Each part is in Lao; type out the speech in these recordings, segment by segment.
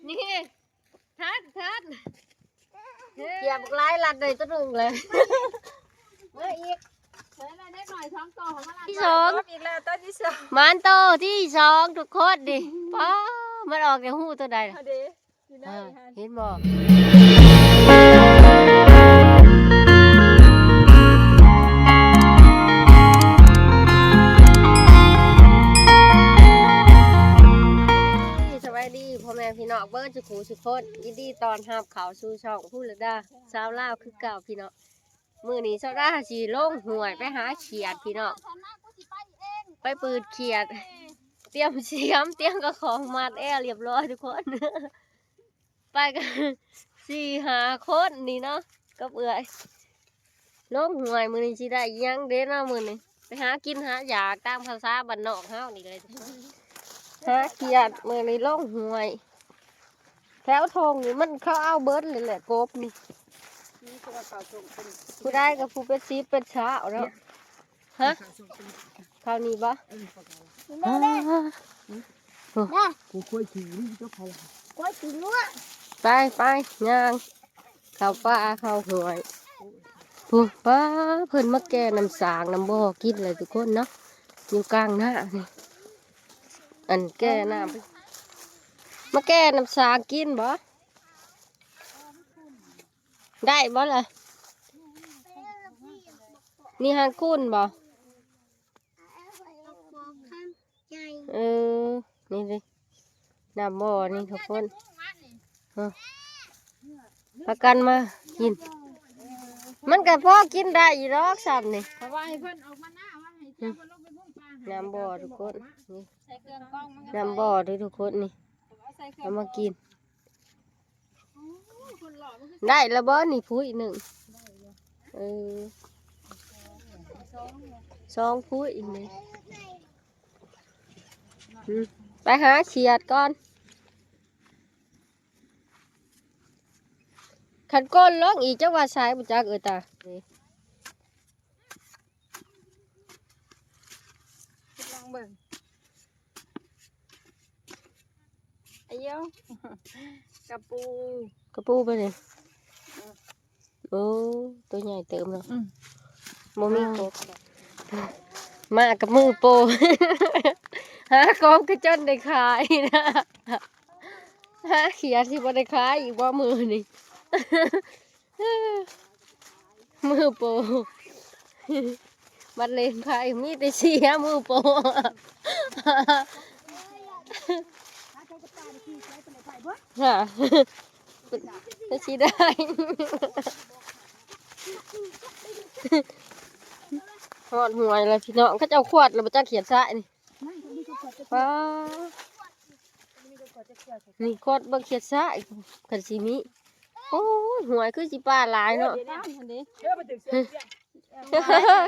ນີ້ ທັດ ທັດ ເກຍບັກຫຼາຍລັດໄດ້ຕົວໜຶ່ງເລີຍ ເອີ ອີກ ເອີ ໄດ້ເດັກນ້ອຍສອງໂຕ ມາລັດ ທີ່ສອງ ອີກແລ້ວ ໂຕທີ່ສອງ ໝານໂຕທີ່ສອງທຸກຄົນນີ້ ປ້າ ມັນອອກແຕ່ຮູໂຕໃດ ເອີ ເຫັນບໍ່? ສະບາຍດີພໍ່ແມ່ພີ່ນ້ອງເບິດສູ່ຄູ່ສູ່ຄົນ ຍິນດີຕ້ອນຮັບເຂົ້າສູ່ຊ່ອງພູລະດາສາວລາວຄືເກົ່າພີ່ນ້ອງ. ມື້ນີ້ສາວດາຊິລົງຫ້ວຍໄປຫາຂຽດພີ່ນ້ອງ ໄປປືດຂຽດ ຕຽມສຽມ ຕຽມກະຂອງມັດແອວລຽບຮ້ອຍທຸກຄົນ ໄປກັນສີ່ຫ້າຄົນນີ້ເນາະ ກັບເອື້ອຍ ລົງຫ້ວຍ ມື້ນີ້ຊິໄດ້ອີ່ຫຍັງເດເນາະ ມື້ນີ້ ໄປຫາກິນຫາຢາກຕາມພາສາບ້ານນອກເຮົານີ້ແຫຼະ ຫາຂຽດ ມື້ນີ້ລົງຫ້ວຍ ແຖວທົ່ງນີ້ມັນເຂົາເອົາເບິດເລີຍແຫຼະ ກົບນີ້ ຜູ້ໃດກໍຜູ້ເປັນສິບເປັນຊາວເນາະ ຮະ ເຂົ້ານີ້ບໍ່? ເອີ ເຂົ້າໄປ ນີ້ແມ່ ອ່າ ແມ່ ໂອ້ ໂອ້ ໂອ້ ໄປ ໄປ ຍ່າງ ເຂົ້າປ່າເຂົ້າຫ້ວຍ ພຸ້ນ ປ້າ ເພິ່ນມາແກ່ນ້ຳສາງນ້ຳບໍ່ກິນແຫຼະທຸກຄົນເນາະ ຢູ່ກາງນານີ້ ອັນແກ່ນ້ຳ ມາແກ່ນ້ຳສາງກິນບໍ່? ໄດ້ບໍ່ລະ? ນີ້ຫາງຄຸນບໍ່? ເອີ ນີ້ເດ້ ນ້ຳບໍ່ນີ້ທຸກຄົນ ເອີ ພາກັນມາກິນ ມັນກໍພໍກິນໄດ້ຢູ່ດອກຊ້ຳນີ້ ເພາະວ່າໃຫ້ເພິ່ນອອກມາໜ້າ ວ່າໃຫ້ເຈົ້າເພິ່ນລົງໄປມຸ້ງປາ ນ້ຳບໍ່ທຸກຄົນ ນີ້ ໃສ່ເຄື່ອງກອງມັນກໍ ນ້ຳບໍ່ເດີທຸກຄົນນີ້ ເອົາມາກິນ ໄດ້ລະບໍ່ນີ້ ພຸ້ຍໜຶ່ງ ເອີ ສອງພຸ້ຍນີ້ ອືມ ໄປຫາຂຽດກ່ອນ ຄັນກົ້ນລົງອີກຈັກວ່າໃສບໍ່ຈັກເອີຍຕາ ລອງເບິ່ງ ອາໂຍ ກະປູ ກະປູໄປນີ້ ເອີ ໂອ້ ຕົວໃຫຍ່ເຕີບເນາະ ອືມ ບໍ່ມີກົບ ມາກັບມືໂປ ຫາຂອງກະຈົນໄດ້ຂາຍນະ ຫາຂຽດຊິບໍ່ໄດ້ຂາຍອີກບໍ່ມື້ນີ້? ມືໂປ ບັດເຫຼັ້ນໄພມີແຕ່ເສຍມືໂປ ຮະ ໄປຊິໄດ້ ຮອດຫ້ວຍແລ້ວພີ່ນ້ອງ ເຂົາເຈົ້າຂວດແລ້ວບໍ່ຈັກຂຽດຊາຍນີ້ ປ້າ ນີ້ຂວດເບິ່ງຂຽດຊາຍ ຄັນຊິມີ ໂອ້ຍ ຫ້ວຍຄືຊິປາຫຼາຍເນາະ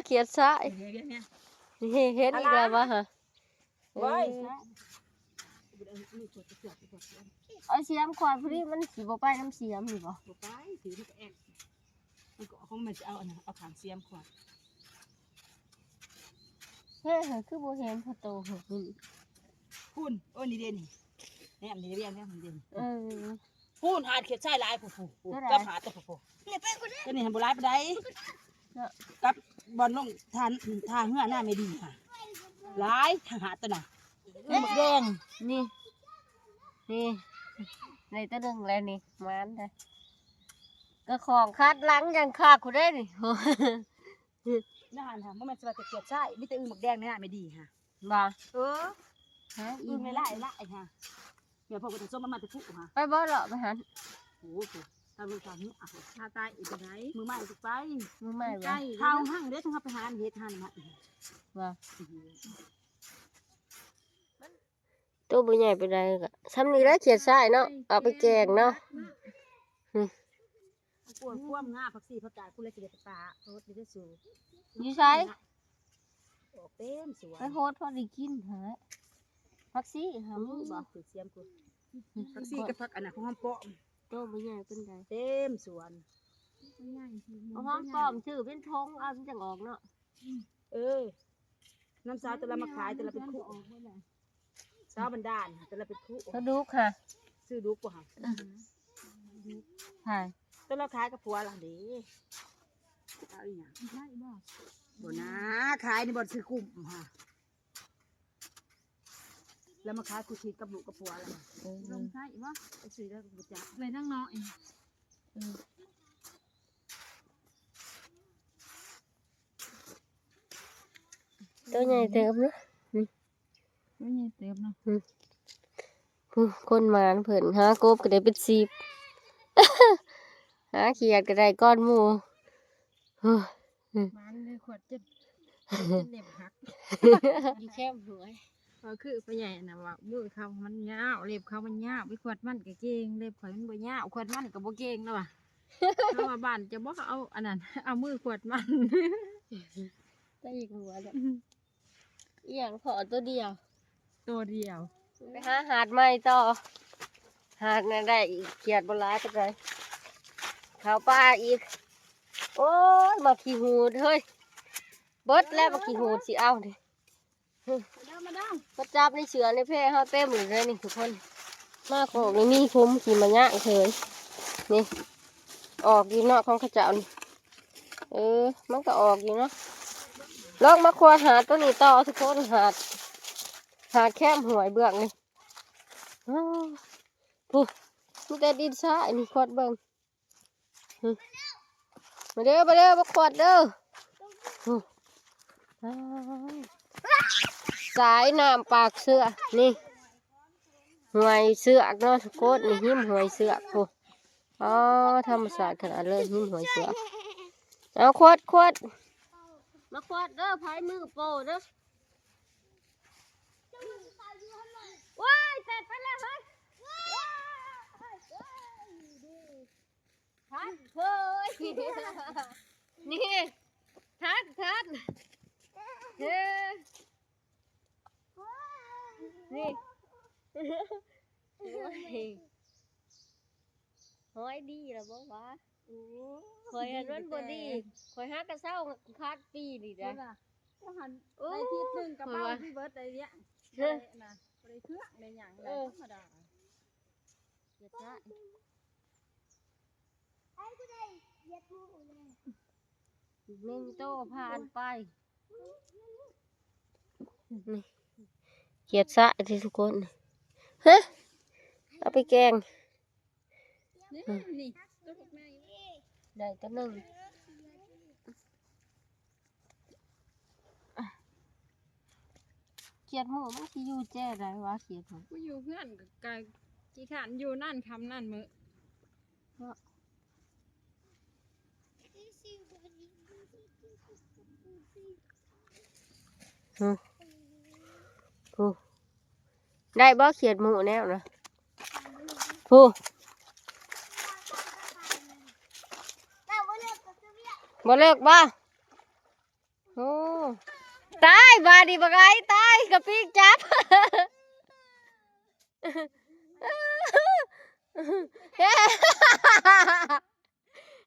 ຂຽດຊາຍ ເຫັນອີກແລ້ວບໍ່ຫະ? ເອົາສຽມຂວດ ພໍດີມັນຊິບໍ່ໄປນຳສຽມນີ້ບໍ່? ບໍ່ໄປ ຖືມັນກໍແອກ ມັນກໍ ຂອງມັນຊິເອົາອັນນັ້ນ ເອົາຂ້າງສຽມຂວດ ເຮີ້ຍ ຄືບໍ່ເຫັນພໍ່ໂຕພຸ້ນ ພຸ້ນ ໂອ້ ນີ້ເດ້ນີ້ ແນມນີ້ ວຽງແນມນີ້ເດ້ ເອີ ພຸ້ນ ຫາດຂຽດຊາຍຫຼາຍ ພຸ້ນ ພຸ້ນ ຕົວໃດ? ກັບຫາດຕົວ ພຸ້ນ ນີ້ເປັນຜູ້ໃດ ຕົວນີ້ຫັ້ນບໍ່ຫຼາຍປານໃດ ເນາະ ກັບບ່ອນລົງທ່າ ທ່າເຮືອນາແມ່ດີຫະ ຫຼາຍ ທາງຫາດຕົວນັ້ນ ເອີ ໝາກແດງ ນີ້ ນີ້ ໄດ້ຕົວໜຶ່ງແລ້ວນີ້ ໝານແທ້ ກະຂອງຄັດຫຼັງຢ່າງຄັກພຸ້ນເດ້ນີ້ ນະຫັ້ນຫະ ບໍ່ແມ່ນຊິວ່າແຕ່ຂຽດຊາຍ ມີແຕ່ອຶ່ງໝາກແດງໃນນາແມ່ດີຫະ ບໍ່ ເອີ ຫາອີກ ອຶ່ງຫຼາຍໆຫະ ແມ່ພໍ່ກໍຈະສົ່ງມັນມາແຕ່ຜູ້ຫະ ໄປບໍ່ເລາະໄປຫັ້ນ ໂອ້ໂຫ ຖ້າລູກສາວນີ້ ອາ ຖ້າຕາຍອີກຈັ່ງໃດ ມື້ໃໝ່ຊິໄປ ມື້ໃໝ່ບໍ່ ເຖົ້າຫັ້ນເດ້ ຕ້ອງເຮົາໄປຫາເຮັດຫັ້ນມາອີກ ບໍ່ ໂຕບໍ່ໃຫຍ່ປານໃດ ກໍຊ່ຳນີ້ແຫຼະຂຽດຊາຍເນາະ ເອົາໄປແກງເນາະ ອືມ ກວມ ກວມງາ ຜັກຊີ ຜັກກາດ ພຸ້ນລະຊິໄດ້ໄປປາ ໂພດຢູ່ເດີສູ ຢູ່ໃສ? ອອກເຕັມສວນ ໄປໂພດພໍໄດ້ກິນຫັ້ນແຫຼະ ຜັກຊີຫາມີບໍ່? ຖືກສຽມກູ ຜັກຊີກັບຜັກອັນນັ້ນ ຫອມປ້ອມ ໂຕບໍ່ໃຫຍ່ປານໃດ ເຕັມສວນ ເອົາຫອມປ້ອມຊື້ເປັນຖົງ ເອົາມັນຈັ່ງອອກເນາະ ເອີ ນ້ຳຊາແຕ່ລະມາຂາຍ ແຕ່ລະເປັນຄຸ ອອກບໍ່ໄດ້. ຕາບັນດານ ແຕ່ລະເປັນຜູ້ ປາດຸກຫະ ຊື້ດຸກບໍ່ຫະ? ອືມ ໃຊ່ ແຕ່ລະຂາຍກັບຜົວລະເດ້. ເອົາອີ່ຫຍັງ? ໄດ້ບໍ່? ບໍ່ນາ ຂາຍໃນບ່ອນຊື້ກຸ້ມຫະ ແລ້ວມາຂາຍຄູ່ຊີວິດກັບລູກກັບຜົວລະ. ເອີ ລົງໃຊ້ບໍ່? ໄປຊື້ແລ້ວກໍບໍ່ຈັກ ໄດ້ນາງນ້ອຍ. ອືມ ໂຕໃຫຍ່ເຕີບເນາະ ນີ້ ໂຕໃຫຍ່ເຕີບເນາະ. ອືມ ຜູ້ຄົນໝານເພິ່ນຫາກົບກໍໄດ້ເປັນສິບ ຫາຂຽດກໍໄດ້ກ່ອນໝູ່. ໂອ້ຍ ອືມ ໝານເລີຍຂວດຈົນ ຈົນເລັບຫັກ ຢູ່ແຄມຫ້ວຍ. ກໍຄືພໍ່ໃຫຍ່ນະວ່າ ມືເຂົາມັນຍາວ ເລັບເຂົາມັນຍາວ ໄປຂວດມັນກໍເກັ່ງ ເລັບຂ້ອຍມັນບໍ່ຍາວ ຂວດມັນກໍບໍ່ເກັ່ງລະວ່າ. ເຂົາວ່າບ້ານເຈົ້າບໍ່ເອົາອັນນັ້ນ ເອົາມືຂວດມັນ ໄປອີກຫົວແລ້ວ. ອືມ ອີ່ຫຍັງພໍໂຕດຽວ ໂຕດຽວ ໄປຫາຫາດໃໝ່ຕໍ່ ຫາດນັ້ນໄດ້ອີກ ຂຽດບໍ່ຫຼາຍປານໃດ ເຂົ້າປ່າອີກ. ໂອ້ຍ ໝາກຂີ້ຫູດເຮີ້ຍ ເບິດແລ້ວໝາກຂີ້ຫູດຊິເອົານີ້. ມາເດີ ມາເດີ ມາຈັບໃນເສືອໃນແພເຮົາເຕັມເລີຍນີ້ທຸກຄົນ. ມາຄອກນີ້ມີຂຸມຂີ້ມະຍະເຄີຍ ນີ້ ອອກຢູ່ເນາະຂອງເຂົາເຈົ້ານີ້. ເອີ ມັນກໍອອກຢູ່ເນາະ. ລອງມາຄວດຫາດໂຕນີ້ຕໍ່ທຸກຄົນ ຫາດ ຫາດແຄມຫ້ວຍເບື້ອງນີ້. ອ້າວ ພຸ້ນ ມີແຕ່ດິນຊາຍນີ້ ຄວດເບິ່ງ. ຫຶ ມາເດີ ມາເດີ ມາຂວດເດີ. ຫຶ ອ້າວ ສາຍນ້ຳປາກເຊືອກນີ້ ຫ້ວຍເຊືອກເນາະທຸກຄົນ ນີ້ ຮິມຫ້ວຍເຊືອກພຸ້ນ. ອໍ ທຳມະຊາດຂະໜາດເລີຍ ຮິມຫ້ວຍເຊືອກ. ເອົາ ຂວດ ຂວດ ມາຂວດເດີ ພາຍມືໂປ້ເດີ. ໂອ້ຍ ແຕກໄປແລ້ວເຮີ້ຍ ທັນເຮີ້ຍ ນີ້ ທັນ ທັນ ເອີ ນີ້ ໂອ້ຍ ຫ້ອຍດີລະບໍ່ວະ? ໂອ້ ຂ້ອຍຫັ້ນມັນບໍ່ດີ ຂ້ອຍຫາກະເຊົາຄາດປີນີ້ໄດ໋. ເພິ່ນວ່າ ວ່າຫັ້ນ ໂອ້ ໄດ້ທິດໜຶ່ງກະເປົາຊິເບິດໄດ້ວຽກ ເອີ ນະ ບໍ່ໄດ້ເຄື່ອງໄດ້ຫຍັງ ເອີ ທຳມະດາ. ເຮັດຊະ ໜຶ່ງໂຕຜ່ານໄປ. ນີ້ ຂຽດຊະຕິທຸກຄົນ ຮະ ເອົາໄປແກງ. ນີ້ ນີ້ ໄດ້ໂຕໜຶ່ງ. ຂຽດໝູມັນຊິຢູ່ແຈໃດວະ ຂຽດໝູ? ກູຢູ່ເຮືອນກະຂີ້ຄ້ານຢູ່ນັ້ນ ຄ່ຳນັ້ນມື້ເນາະ. ຫຶ ຜູ້ ໄດ້ບໍ່ຂຽດໝູແນວນະ? ຜູ້ ບໍ່ເລິກບໍ່? ໂອ້ ຕາຍ ບາດນີ້ບັກໄອຕາຍ ກະປີກຈັບ.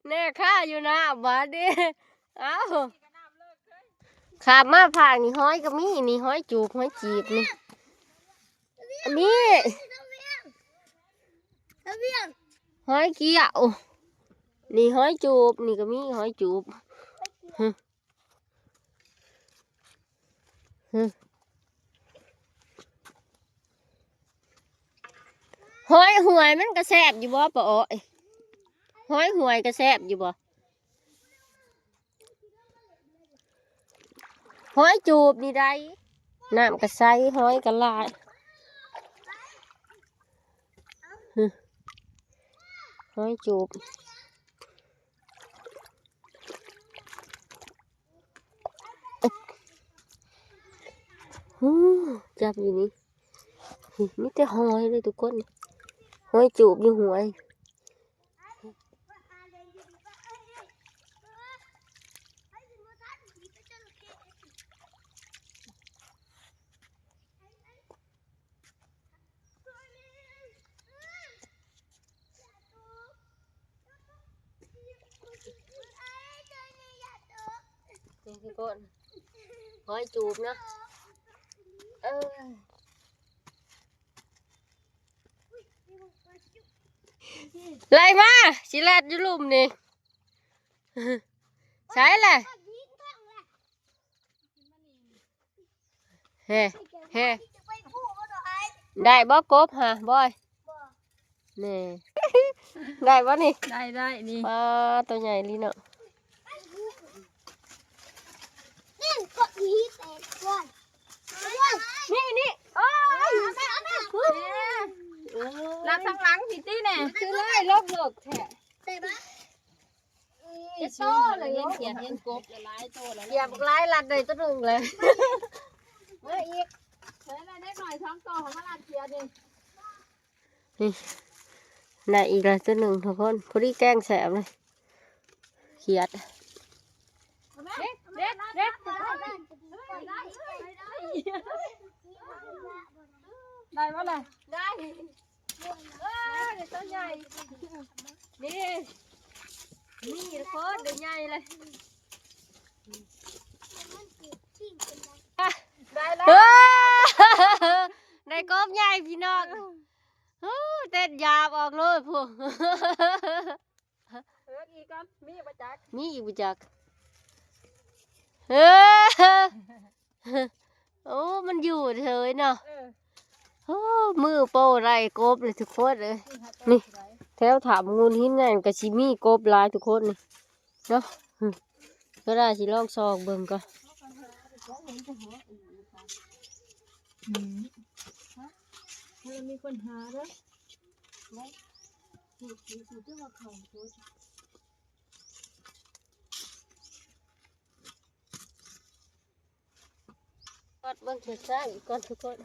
ແນ່ ຄາຢູ່ນະ ບາດນີ້ ເອົ້າ ຂ້າມມາພາກນີ້ ຫອຍກໍມີ ນີ້ ຫອຍຈູບ ຫອຍຈີບ ນີ້ ນີ້ ຫອຍກ້ຽວ ນີ້ ຫອຍຈູບ ນີ້ກໍມີ ຫອຍຈູບ. ຫຶ ຫຶ ຫອຍຫ້ວຍມັນກະແຊບຢູ່ບໍ່ ປ້າອ້ອຍ? ຫອຍຫ້ວຍກະແຊບຢູ່ບໍ່? ຫອຍຈູບນີ້ໃດ໋ ນ້ຳກະໃສ ຫອຍກະຫຼາຍ. ຫຶ ຫອຍຈູບ. ຫູ ຈັບຢູ່ນີ້ ມີແຕ່ຫອຍເລີຍທຸກຄົນ ຫອຍຈູບຢູ່ຫ້ວຍ. ນີ້ທຸກຄົນ ຫອຍຈູບເນາະ ເອີ. ໄລ່ມາ ຊິແລ່ນຢູ່ລຸ່ມນີ້ ໃສລະ? ແຮ ແຮ ໄດ້ບໍ່ກົບຫະ ບອຍ? ນີ້ ໄດ້ບໍ່ນີ້? ໄດ້ ໄດ້ນີ້ ປາ ໂຕໃຫຍ່ອີ່ຫຼີເນາະ. ນີ້ ນີ້ ໂອ້ຍ ລັກທາງຫຼັງພີ້ຕິແນ່ ຄືໄລ່ລົກໆແທ້ ໄດ້ປະ? ເຈັດໂຕເລີຍ ເຫັນຂຽດເຫັນກົບຫຼາຍໂຕແລ້ວ ຂຽດບັກຫຼາຍລັດໄດ້ໂຕໜຶ່ງເລີຍ ເອີ ອີກ ເອີ ໄດ້ເດັກນ້ອຍສອງໂຕເຂົາມາລັດຂຽດນີ້ ນີ້ ໄດ້ອີກແລ້ວໂຕໜຶ່ງທຸກຄົນ ພໍດີແກງແຊບເລີຍ ຂຽດ ເດັກ ເດັກ ເດັກ ໄດ້ບໍ່ລະ? ໄດ້ ເອີ ໂຕໃຫຍ່ ນີ້ ນີ້ທຸກຄົນ ໂຕໃຫຍ່ເລີຍ ໄດ້ແລ້ວ ເອີ ໄດ້ກົບໃຫຍ່ພີ່ນ້ອງ ເອີ ເຕັ້ນຢາບອອກເລີຍພຸ້ນ ເອີ ອີກກ່ອນ ມີບໍ່ຈັກ ມີອີກບໍ່ຈັກ ເອີ ໂອ້ ມັນຢູ່ເສີຍເນາະ ເອີ ໂອ້ ມືໂປ້ໄລ່ກົບເລີຍທຸກຄົນເອີຍ ນີ້ ແຖວຖ້ຳງູນຫີນນັ້ນກໍຊິມີກົບຫຼາຍທຸກຄົນນີ້ເນາະ ເວລາຊິລອງຊອກເບິ່ງກ່ອນ ອືມ ມັນມີຄົນຫາເດີ ກອດເບິ່ງເຂດຊ້າງອີກກ່ອນທຸກຄົນ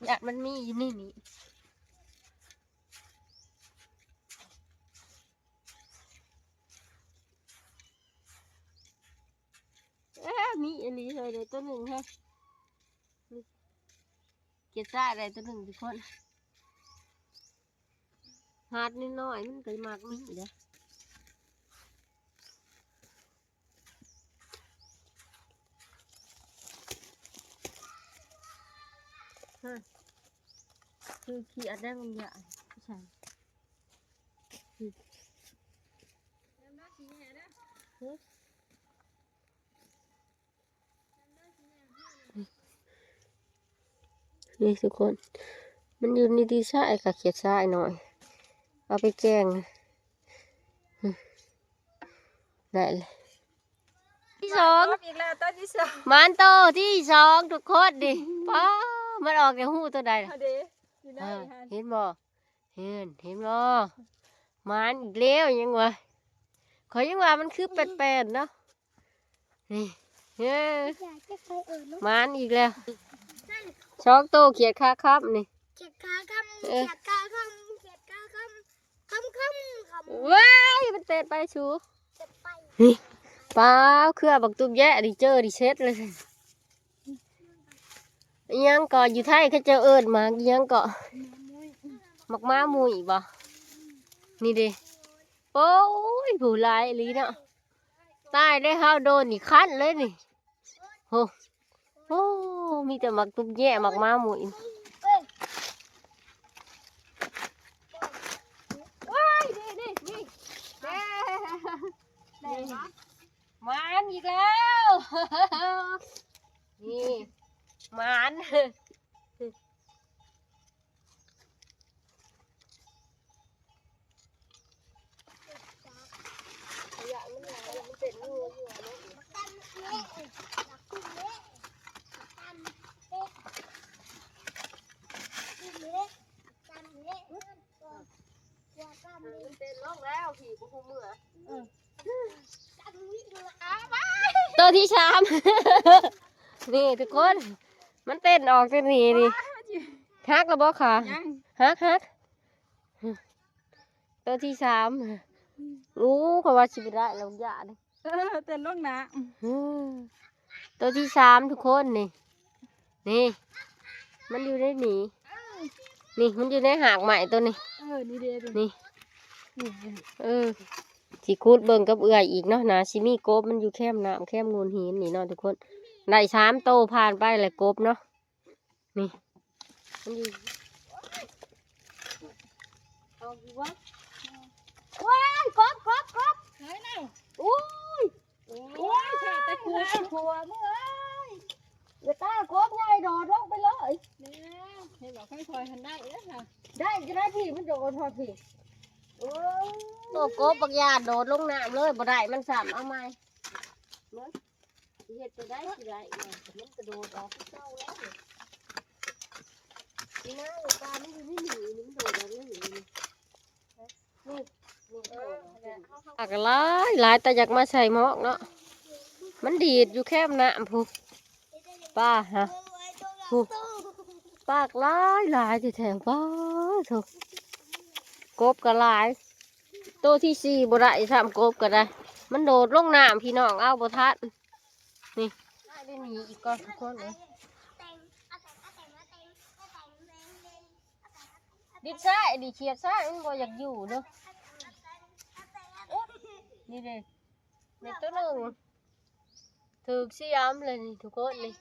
ຢ້ານມັນມີຢູ່ໃນນີ້ ເອີ ມີອີ່ຫຼີເຮີ້ຍ ໄດ້ໂຕໜຶ່ງເຮີ້ຍ ນີ້ ເຂດຊ້າງໄດ້ໂຕໜຶ່ງທຸກຄົນ ຫາດນ້ອຍໆ ມັນກໍມັກມີເດ້ ຮະ ຄືຂີ້ອັດໄດ້ບາງຢ່າງ ໃສ່ ນີ້ທຸກຄົນ ມັນຢູ່ໃນດີຊາຍ ກະຂຽດຊາຍໜ້ອຍ ເອົາໄປແກງ ໄດ້ແລ້ວ ທີສອງ ອີກແລ້ວ ໂຕທີສອງ ໝານໂຕທີສອງທຸກຄົນນີ້ ປ້າ ມັນອອກຈາກຮູໂຕໃດ ເອົາເດ້ ຢູ່ໃນຫັ້ນ ເຫັນບໍ່? ເຫັນ ເຫັນບໍ່? ໝານອີກແລ້ວ ຍັງວ່າ ຂ້ອຍຍັງວ່າມັນຄືແປນໆເນາະ ນີ້ ເອີ ໝານອີກແລ້ວ ສອງໂຕຂຽດຄາຄຳນີ້ ຂຽດຄາຄຳ ເອີ ຂຽດຄາຄຳ ຂຽດຄາຄຳ ຄຳ ຄຳ ຄຳ ວ້າຍ ມັນເຕະໄປສູ ເຕະໄປ ນີ້ ປ້າ ເຄືອບັກຕຸບແຍະນີ້ ເຈີນີ້ເສັດເລີຍ. ອີຫຍັງເກາະ ຢູ່ໄທເຂົາເຈົ້າເອີ້ນໝາກອີຫຍັງເກາະ ໝາກມ້າມຸ້ຍບໍ່? ນີ້ເດ້ ໂອ້ຍ ຜູ້ຫຼາຍອີ່ຫຼີເນາະ ຕາຍແລ້ວ ເຮົາໂດນນີ້ຄັນເລີຍນີ້ ໂອ້ ໂອ້ ມີແຕ່ໝາກຕຸບແຍະ ໝາກມ້າມຸ້ຍ ວ້າຍ ນີ້ ນີ້ ນີ້ ເດ້ ນີ້ ໝານອີກແລ້ວ ນີ້ ໝານ ເຕັ້ນລົງແລ້ວ ຜີບໍ່ຮູ້ເມືອ ເອີ ໂຕທີສາມ ນີ້ທຸກຄົນ ມັນເຕັ້ນອອກຈັ່ງນີ້ນີ້ ຫັກແລ້ວບໍ່ຂາ? ຍັງ ຫັກ ຫັກ ໂຕທີສາມ ໂອ້ ຂ້ອຍວ່າຊິບໍ່ໄດ້ແລ້ວ ຢ້ານ ເອີ ເຕັ້ນລົງໜ້າ ໂຕທີສາມທຸກຄົນນີ້ ນີ້ ມັນຢູ່ໃນນີ້ ນີ້ ມັນຢູ່ໃນຮາກໄມ້ໂຕນີ້ ເອີ ນີ້ເດ້ ນີ້ ນີ້ ເອີ ຊິຂຸດເບິ່ງກັບເອື້ອຍອີກເນາະ ໜ້າຊິມີກົບ ມັນຢູ່ແຄມນ້ຳ ແຄມໂງນຫີນນີ້ເນາະທຸກຄົນ ໄດ້ສາມໂຕຜ່ານໄປແລ້ວ ກົບເນາະ ນີ້ ມັນຢູ່ ເອົາຢູ່ບໍ່? ວ້າຍ ກົບ ກົບ ກົບ ເຮີ້ຍນາງ ໂອ້ຍ ໂອ້ຍ ຂ້າແຕ່ຂົວ ຂົວມຶງເອີຍ ເວຕາ ກົບໃຫຍ່ໂດດລົງໄປເລີຍ ແມ່ນ ເຫັນບໍ່ ຄ່ອຍໆຫັ້ນໄດ້ເດີ້ ໄດ້ ຈະໄດ້ ພີ້ ມັນໂດດຮອດພີ້ ໂອ້ຍ ໂອ້ ກົບບັກຢ່າໂດດລົງນ້ຳເລີຍ ບໍ່ໄດ້ ມັນຊ້ຳ ເອົາໃໝ່ ເບິ່ງ ຊິເຮັດຈັ່ງໃດຊິໄດ້ ມັນກະໂດດອອກຄືເກົ່າແລ້ວ ນີ້ນະ ປາມັນຢູ່ໃນນີ້ ມັນໂດດອອກໃນນີ້ ນີ້ ນີ້ ນີ້ ປາກະຫຼາຍຫຼາຍ ແຕ່ຢາກມາໃສ່ໝອກເນາະ ມັນດີດຢູ່ແຄມນ້ຳພຸ້ນ ປາຫະ ພຸ້ນ ປາກະຫຼາຍຫຼາຍແທ້ໆ ປາໂທ້ ກົບກະຫຼາຍ ໂຕທີສີ່ບໍ່ໄດ້ຊ້ຳ ກົບກະໄດ້ ມັນໂດດລົງນ້ຳ ພີ່ນ້ອງ ເອົາບໍ່ທັນ ນີ້ ໄດ້ນີ້ອີກກ່ອນທຸກຄົນເອີຍ ດິດຊາຍ ດິຂຽດຊາຍ ມັນບໍ່ຢາກຢູ່ເດີ້ ນີ້ເດ້ ນີ້ໂຕໜຶ່ງ ຖືກສຽມເລີຍນີ້ທຸກຄົນນີ້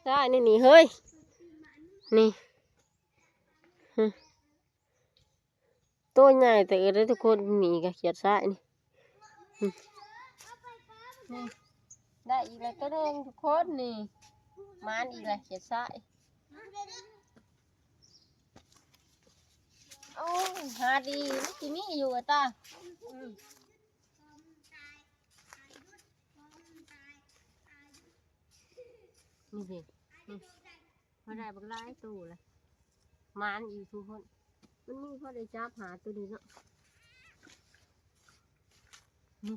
ຊາຍນີ້ ນີ້ເຮີ້ຍ ນີ້ ໂຕໃຫຍ່ເຕີບເດ້ທຸກຄົນ ນີ້ກະຂຽດຊາຍນີ້ ນີ້ ໄດ້ອີກແລ້ວໂຕໜຶ່ງທຸກຄົນນີ້ ໝານອີກແລ້ວຂຽດຊາຍ ໂອ້ຍ ຫາດີ ມັນຊິມີຢູ່ອະຕາ ອືມ ນີ້ຊິ ນີ້ ພໍໄດ້ບັກຫຼາຍໂຕລະ ໝານອີກທຸກຄົນ ມັນມີພໍໄດ້ຈັບຫາໂຕນີ້ເນາະ ນີ້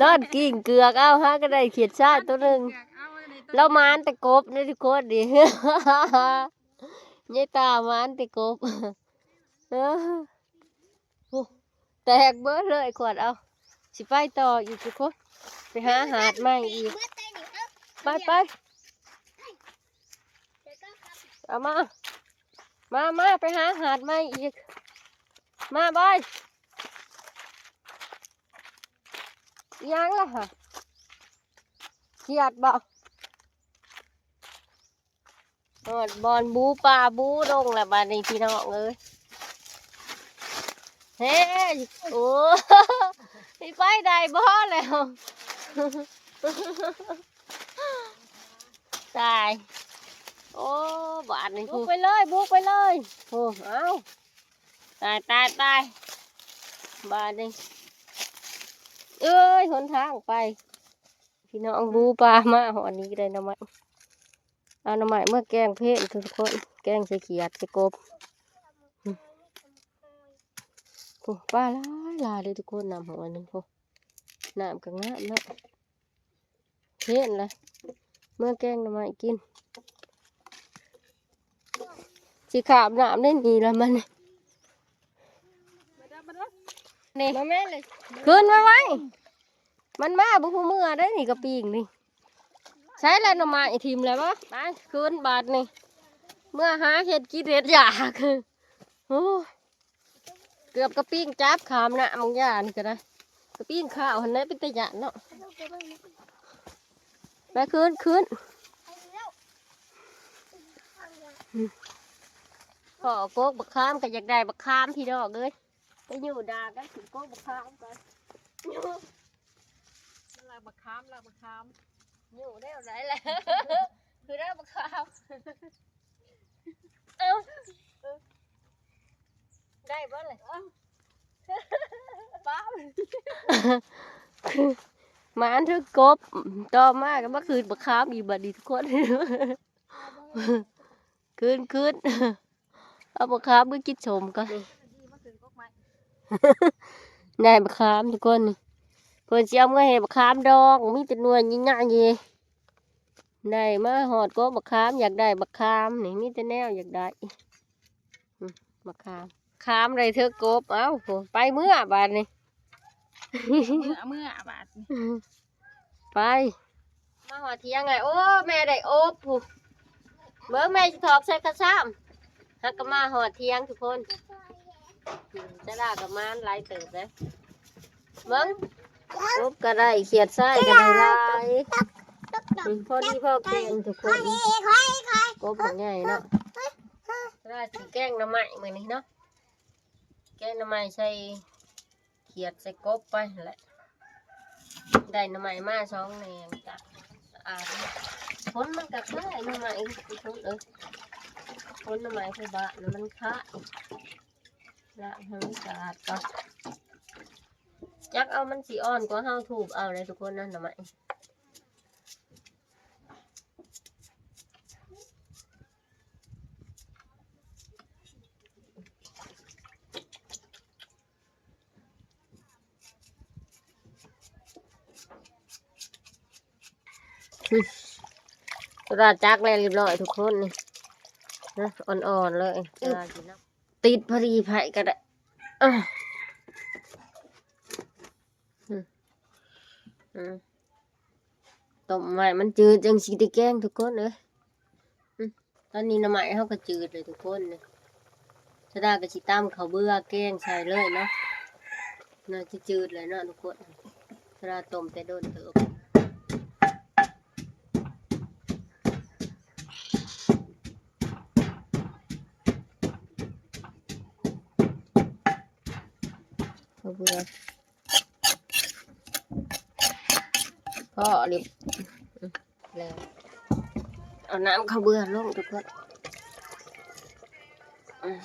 ນອນກິ້ງເກືອກ ເອົາ ຫາກະໄດ້ຂຽດຊາຍໂຕໜຶ່ງ ລາວໝານແຕ່ກົບເດ້ທຸກຄົນນີ້ ຍາຍຕາໝານແຕ່ກົບ ເອີ ໂອ້ ແຕກເບິດເລີຍຂວດ ເອົາ ຊິໄປຕໍ່ອີກທຸກຄົນ ໄປຫາຫາດໃໝ່ອີກ ໄປໆ ເອົາມາ ມາ ມາ ໄປຫາຫາດໃໝ່ອີກ ມາບອຍ ອີ່ຫຍັງລະຫະ ຂຽດບໍ? ຮອດບ່ອນບູປາບູດົງແລ້ວບາດນີ້ພີ່ນ້ອງເອີຍ ເຮ ໂອ້ ຊິໄປໄດ້ບໍ່ແລ້ວ ຕາຍ ໂອ້ ບາດນີ້ ບຸກໄປເລີຍ ບຸກໄປເລີຍ ໂອ້ ເອົາ ຕາຍ ຕາຍ ຕາຍ ບາດນີ້ ເອີຍ ຫົນທາງໄປ ພີ່ນ້ອງ ບູປາມາຮອດນີ້ກະໄດ້ໜໍ່ໄມ້ ເອົາໜໍ່ໄມ້ເມືອແກງເພນທຸກຄົນ ແກງໃສ່ຂຽດໃສ່ກົບ ໂອ້ ປາຫຼາຍຫຼາຍເດ້ທຸກຄົນ ນ້ຳຫ້ວຍນີ້ ໂອ້ ນ້ຳກະງາມເນາະ ເພນລະ ເມືອແກງໜໍ່ໄມ້ກິນ ຊິຂາບນ້ຳໃນນີ້ລະມັນ ນີ້ ມາແມ່ເລີຍ ຂຶ້ນມາໄວ ມັນມາບໍ່ຮູ້ເມືອໄດ໋ນີ້ ກະປີ້ງນີ້ ໃສລະໜໍ່ໄມ້ ຖິ້ມແລ້ວບໍ? ໄປ ຂຶ້ນບາດນີ້ ເມືອຫາເຮັດກິນເຮັດຢາກ ໂອ້ ເກືອບກະປີ້ງຈັບຂາມນະ ບາງຢ່າງນີ້ກະໄດ້ ກະປີ້ງຂາວຫັ້ນແຫຼະ ເປັນຕາຢ້ານເນາະ ໄປ ຂຶ້ນ ຂຶ້ນ ພໍ້ກົກບັກຂາມກະຢາກໄດ້ບັກຂາມ ພີ່ນ້ອງເອີຍ ໄປຢູ່ດານໄດ້ ຂຶ້ນກົກບັກຂາມກ່ອນ ມັນລັກບັກຂາມ ລັກບັກຂາມ ຢູ່ແນວໃດລະ ຄືໄດ້ບັກຂາມ ເອົາ ໄດ້ບໍ່ລະ ປ້າ ມາອັນຖືກກົບ ຕໍ່ມາກະມາຄືນບັກຂາມອີກບາດນີ້ທຸກຄົນ ຄືນ ຄືນ ເອົາບັກຂາມໄປກິນສົ້ມກ່ອນ ນີ້ ໄດ້ບັກຂາມທຸກຄົນ ນີ້ ເພິ່ນຊິເອົາເມືອເຮັດບັກຂາມດອງ ມີແຕ່ໜ່ວຍໃຫຍ່ໆ ໄດ້ມາຮອດກົກບັກຂາມ ຢາກໄດ້ບັກຂາມນີ້ ມີແຕ່ແນວຢາກໄດ້ ອືມ ບັກຂາມ ຂາມໄດ້ເຖິກກົບ ເອົ້າ ໄປເມືອບາດນີ້ ເມືອ ເມືອບາດນີ້ ໄປ ມາຮອດຖຽງແລ້ວ ໂອ້ ແມ່ໄດ້ອົບພຸ້ນ ເບິ່ງແມ່ຊິຖອກໃສ່ກະຊາມ ຫາກະມາຮອດຖຽງທຸກຄົນ ອືມ ຈະລາກະມານຫຼາຍເຕີບເດ້ ເບິ່ງ ກົບກໍໄດ້ ຂຽດຊາຍກໍໄດ້ຫຼາຍ ອືມ ພໍດີພໍແກງທຸກຄົນ ກົບບັກໃຫຍ່ເນາະ. ສະດາຊິແກງໜໍ່ໄມ້ມື້ນີ້ເນາະ ແກງໜໍ່ໄມ້ໃສ່ ຂຽດໃສ່ກົບໄປຫັ້ນແຫຼະ ໄດ້ໜໍ່ໄມ້ມາສອງແໜ່ງ ກະສະອາດ ຝົນມັນກະຄ້າຍໜໍ່ໄມ້ທຸກຄົນເອີຍ ຝົນໜໍ່ໄມ້ໃສ່ບາດນະມັນຄ້າຍ ລ້າງໃຫ້ມັນສະອາດກ່ອນ ຈັກເອົາ ມັນຊິອ່ອນກວ່າເຮົາທູບເອົາເດ້ທຸກຄົນນະ ໜໍ່ໄມ້. ສະດາຈັກແລ້ວຮຽບຮ້ອຍທຸກຄົນນີ້ນະ ອ່ອນໆເລີຍ ສະດາກິນນຳ ຕິດພໍດີ ໃຜກໍໄດ້ ອາ ອືມ ອືມ ຕົ້ມໄວ້ມັນຈືດຈັ່ງຊິໄດ້ແກງທຸກຄົນເອີຍ. ອືມ ຕອນນີ້ໜໍ່ໄມ້ເຮົາກໍຈືດເລີຍທຸກຄົນ ສະດາກໍຊິຕຳເຂົ້າເບືອແກງໃສ່ເລີຍເນາະ ໜ້າຈະຈືດແລ້ວເນາະທຸກຄົນ ສະດາຕົ້ມແຕ່ດົນເຕີບ ເຂົ້າເບືອ. ພໍແລ້ວ ແລ້ວ ເອົານ້ຳເຂົ້າເບືອລົງທຸກຄົນ ອືມ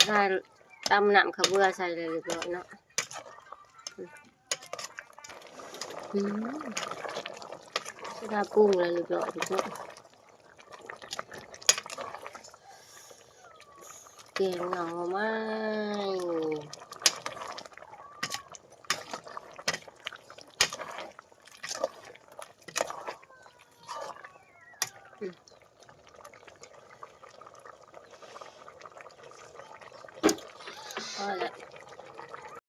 ໄດ້ ຕຳນ້ຳເຂົ້າເບືອໃສ່ແລ້ວຮຽບຮ້ອຍເນາະ ອືມ ສະດາປຸງແລ້ວຮຽບຮ້ອຍທຸກຄົນ ແກງໜໍ່ໄມ້ ອືມ ພໍແລ້ວ